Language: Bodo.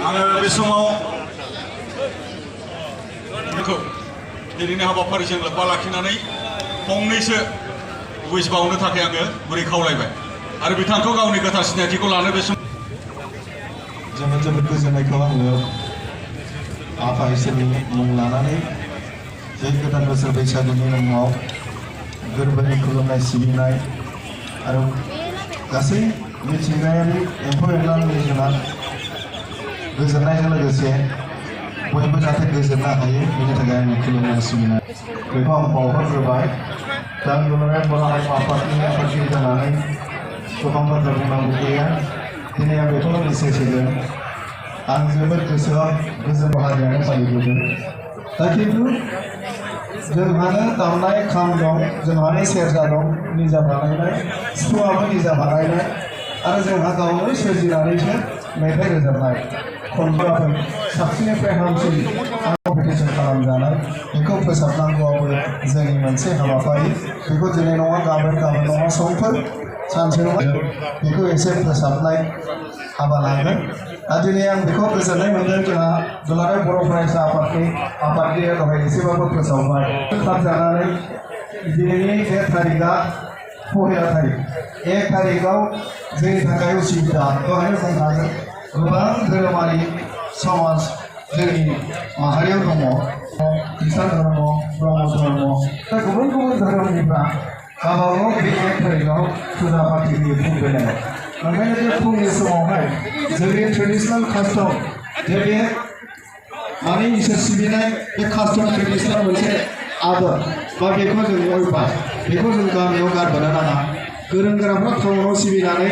आङो बे समाव दिनैनि हाबाफारिजों लोब्बा लाखिनानै फंनैसो उइस बावनो थाखाय आङो गुरै खावलायबाय आरो बिथांखौ गावनि गोथार सिनायथिखौ लानो बे समाव जोबोद गोजोननायखौ आङो आफा इसोरनि मुं लानानै बे गोदान बोसोर बैसागुनि मुङाव गोरबोनि खुलुमनाय सिबिनाय आरो गासै मिथिंगायारि एम्फौ एनलानि जुनार गोजोननायजों लोगोसे बयबो जाहाथे गोजोननो हायो बेनि थाखाय आंनि खुलुमनाय सिबिनाय बेखौ आं बावहरग्रोबाय। दा दुलाराय बर' हारि आफादनि आफादगिरि जानानै गोबां बाथ्रा बुंनांगौ गैया। दिनै आं बेखौनो मिथिसिगोन आं जोबोद गोसोआव गोजोन हारियानो फालिबोदों। दा खिन्थु जोंहानो दामनाय खाम दं, जोंहानो सेरजा दं निजा बानायनाय, सिफुङाबो निजा बानायनाय आरो जोंहा गावनो सोरजिनानैसो मेथाइ रोजाबनाय खनग्राफोर साबसिननिफ्राय हामसिन कम्पिटिसन खालामजानाय बेखौ फोसाबनांगौआबो जोंनि मोनसे हाबाफारि। बेखौ दिनै नङा गाबोन नङा समफोर सानसे नङा बेखौ एसे फोसाबनाय हाबा लागोन। दा दिनै आं बेखौ गोजोननाय मोनदों जोंहा दुलाराय बर' फरायसा आफादनि आफादगिरिया दहाय एसेबाबो फोसावबाय। थाब जानानै दिनैनि बे थारिखआ पहेला तारिख, 1 तारिखआव जोंनि थाखाय उसुबिदा दहायनो बुंखादों गोबां धोरोमारि समाज जोंनि माहारियाव दङ। ख्रिस्टान धर्म, ब्रह्म धर्म दा गुबुन धोरोमनिफ्रा गावबागाव बे 1 तारिखआव फुजा पार्टि होयो फुं बेलायाव। ओंखायनो बे फुंनि समावहाय जोंनि ट्रेडिसनेल कास्टम जे बे माने इसोर सिबिनाय बे कास्टम ट्रेडिसनेल मोनसे आदर बा बेखौ जों अयभास बेखौ जों गामियाव गारबोनो नाङा। गोरों गोराफ्रा टाउनाव सिबिनानै